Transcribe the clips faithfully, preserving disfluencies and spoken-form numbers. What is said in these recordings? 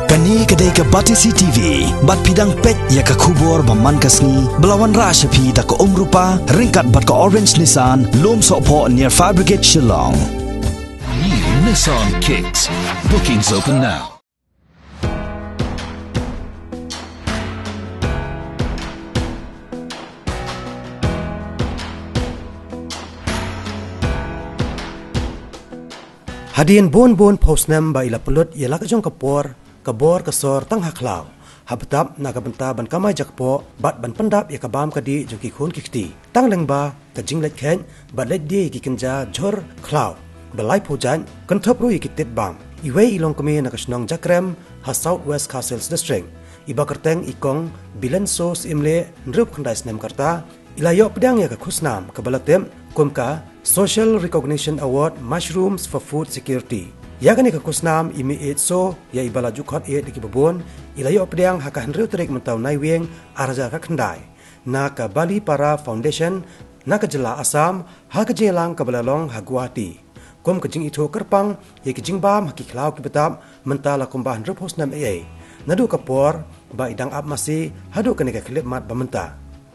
Kane ka dei ka Batesi T V, bad phi dang peit ïa ka khubor ba man ka sngi, ba la wanrah sha phi da ka Umrupa, ryngkat bad ka Orange Nissan, Lumsohphoh near Fire Brigade Shillong. New Nissan Kicks. Bookings open now. Hadien bun bun phew snem ba i la pynlut ïa la ka jong ka por, ka bor ka sor tang ha khlaw, ha btap na ka bynta ban kamai jakpoh bad ban pyndap ïa ka bam ka dih jong ki khun ki kti. Tang lyngba ka jingleit khet bad leit die ki kynja jhur khlaw ba laiphew jait, kynthup ruh ïa ki tit bam. Iwei i longkmie na ka shnong Jakrem ha South West Khasi Hills District, i ba kyrteng i Kong Bilenso Syiemlieh, hynriew khyndai snem ka rta, i la ïoh pdiang ïa ka khusnam kaba la tip kum ka Social Recognition Award, Mushrooms for Food Security. Ïa kane ka khusnam i mih ïeit shuh ïa i ba la ju khot ïeit da kiba bun, i la ïoh pdiang ha ka hynriew tarik mynta u Naiwieng ar hajar khyndai, na ka Balipara Foundation, na ka jylla Assam, ha ka jingïalang kaba la long ha Guwahati. Kum ka jingithuh kyrpang ïa ki jingbam ha ki khlaw ki btap, mynta la kumba hynriewphew snem eiei, naduh ka por ba i dang ap masi haduh kane ka khyllipmat ba mynta.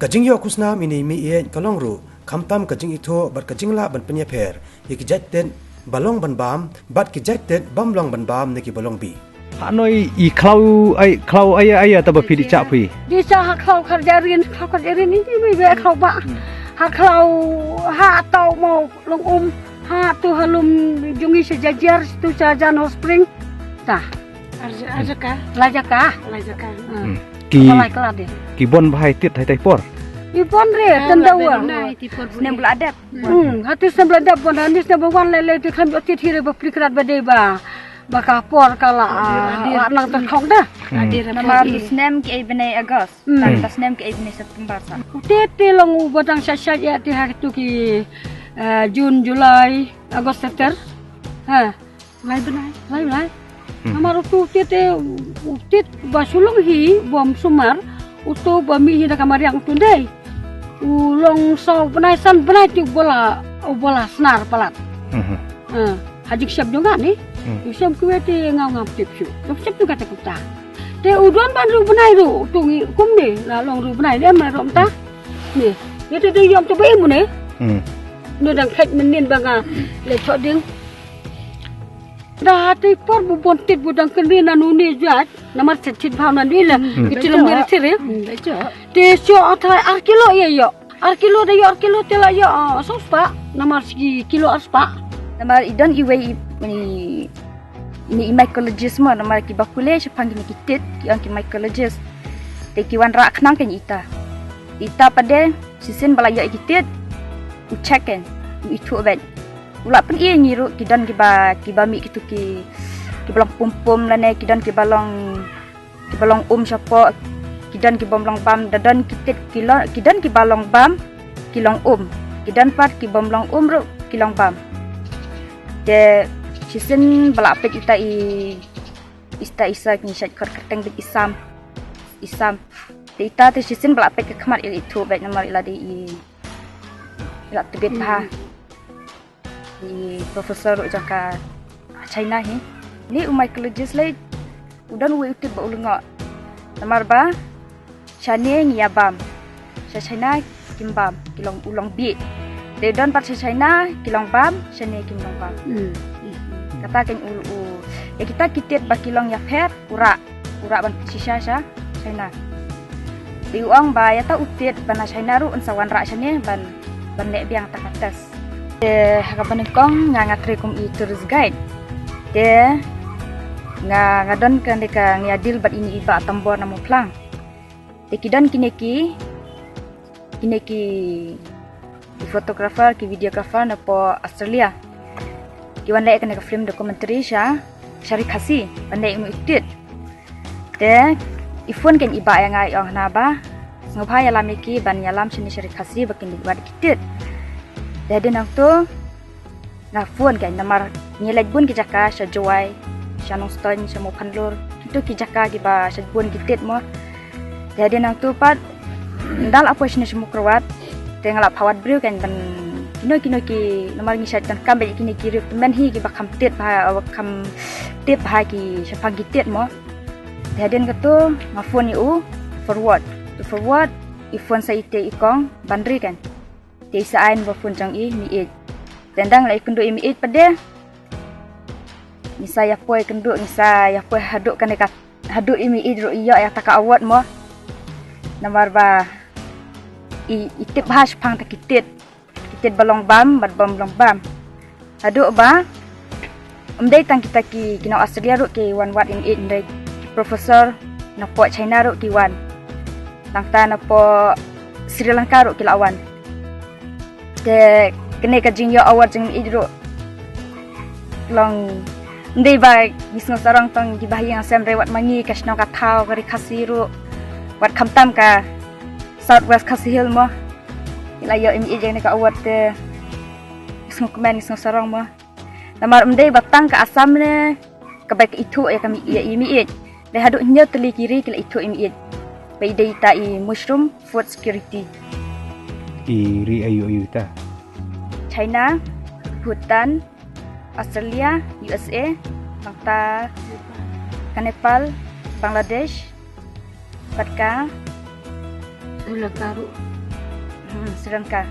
Ka jingïoh khusnam ine i mih ïeit ka long ruh khamtam ka jingithuh bad ka jinglah ban pynïapher ïa ki jait tit ba long ban bam bad ki jait tit bym long ban bam ne kiba long bih. Hanoi i khlaw ai, khlaw ai ai ta ba phi dih chah phi. Dih chah ha khlaw Kharjahrin, khlaw Kharjahrin ini mih beit khlaw ba. Ha khlaw ha tau mo long um, ha tu ha lum jong i sha Jajiar, tu sha Jan Hot Spring. Ta. Arja-, arjaka. Lajaka. Lajaka. Hmm. Ki, ki bon bha ïa tit ha itai i por. I bon re, tyndawa. Snem ba la dep. Hmm, ha tu snem ba la dep bon, ha ni snem ba wan lei lei tu kham ïoh tit hi re ba plikrat ba dei ba. Ba ka por ka la, ah, la nang tyrkhong da. Hmm. Namar tu snem ki ai bnai August. Hmm. Tang ta snem ki ai bnai September sa. U tit te long uba dang sha sha ïa te ha tu ki, eh, June, July, August, September. Ha. Lai bnai. Lai bnai. Hmm. Namar utu u tit te, u tit ba shu long hi bym sumar, utu ba mih hi da ka mariang utu dei. U long saw bnai san bnai te uba la, uba la snar palat. Hmm. Ah, ha jingshep jong nga ne. Hmm. U shem kiwei te nga ngam tip shuh. Ngam shep jong kata kumta. Te u don ban riew bnai ruh, utu ngi kum ne, la long riew bnai ne, em la rom ta. Ne. Ïa te dei ïom te ba im ne. Hmm. Ne dang khet mynnin ba nga leit thoh ding. Da ha te i por bu bon tit bu dang kynri na nuni jait, namar set tit bha na nuni la. Hmm. Ki ti long meri siri. Hmm, bejo. Te sho athai ar kilo ïa ïoh. Ar kilo da ïoh ar kilo te la ïoh, ah, saw spah. Namar shi kilo ar spah. Namar i don iwei i, i, i mycologist mo, namar kiba pule shaphang kine ki tit, ki ong ki mycologist. Te ki wanrah khnang kein ïa ita. Ita pat de, shisien ba la ïoh ïa ki tit, u check kein, u ithuh beit. U la pyni ïa ngi ruh ki don kiba, kiba mih kitu ki, kiba long pum pum lane ki don kiba long, kiba long um shapoh, ki don kibym long bam, da don ki tit ki long, ki don kiba long bam, ki long um. Ki don pat kibym long um ruh, ki long bam. Te shisien ba la peit ita i, ita i sa ngi shait khot kyrteng beit i Sam. I Sam. Te ita te shisien ba la peit ka khmat i la ithuh beit namar i la dei i, i la tbit bha. I professor ruh jong ka China hi. Ni u mycologist lei u don uwei u tip ba u lyngngoh. Namar ba shane ngi ïa bam. Sha China kim bam, ki long u long bih. Te don pat sha China ki long bam, shane kim long bam. Hmm. Kata kein u, u. Ïa kita ki tit ba ki long ïapher, u rah. U rah ban shisha sha China. Te u ong ba ïa ta u tit ba na China ruh un sa wanrah shane ban, ban leh biang ta ka test. Te ha kaba nyngkong nga, nga trei kum i tourist guide. Te nga, nga don kane ka ngi ïa deal bad ine i Bah Tambor na Mawphlang. Te ki don kine ki, kine ki, ki photographer, ki videographer na poh Australia. Ki wan leh kane ka film documentary sha, sha ri Khasi, ban leh ïa uno u tit. Te i phone kein i Bah ïa nga i ong hana ba sngewbha ïalam ïa ki ban ïalam shane sha ri Khasi ba kin leit wad ïa ki tit. Te hadien nangto nga phone kein namar ngi leit bun ki jaka sha Jowai, sha Nongstoiñ, sha Mawphanlur. Kito ki jaka kiba sha bun ki tit mo. Te hadien nangto pat ynda la poi shane sha Mawkyrwat te nga la phah wad briew kein ban kino kino ki, namar ngi shait donkam beit ïa kine ki riew tymmen hi kiba kham tit bha, kham tip bha ki shaphang ki tit mo. Te hadien katu nga phone ïa u forward. U forward i phone sa ïa ite i kong Banri kan. Te i sa ai number phone jong i Meiij. Te ynda nga la ïakynduh ïa Meiij pat de, ngi sa ïa poi kynduh, ngi sa ïa poi haduh kane ka, haduh i Meiij ruh i ïoh ïa kata ka award mo. Namar ba i, i tip bha shaphang ta ki tied, ki tied ba long bam bad bym long bam. Haduh ba ym dei tang kita ki, ki nong Australia ruh ki wan wad ïa i Meiij, hynrei ki professor napoh China ruh ki wan. Nangta napoh Sri Lanka ruh ki la wan. Te kane ka jingïoh award jong i Meiij ruh long, ym dei ba ngi sngewsarong tang kiba ha ïing ha sem, hynrei wat ma ngi ka shnong ka thaw, ka ri Khasi ruh, wat khamtam ka South West Khasi Hills mo. Ngi la ïoh i Meiij ïa kane ka award te ngi sngewkmen, ngi sngewsarong mo. Namar ym dei ba tang ka Assam ne kaba ithuh ïa ka Mi-, ïa i Meiij. Dei haduh hynñiew tylli ki ri ki la ithuh ïa i Meiij ba i dei ita i mushroom food security. I ri aïu aïu ta? China, Bhutan, Australia, U S A, nangta ka Nepal, Bangladesh, bad ka Sri Lanka ruh. Hmm, Sri Lanka.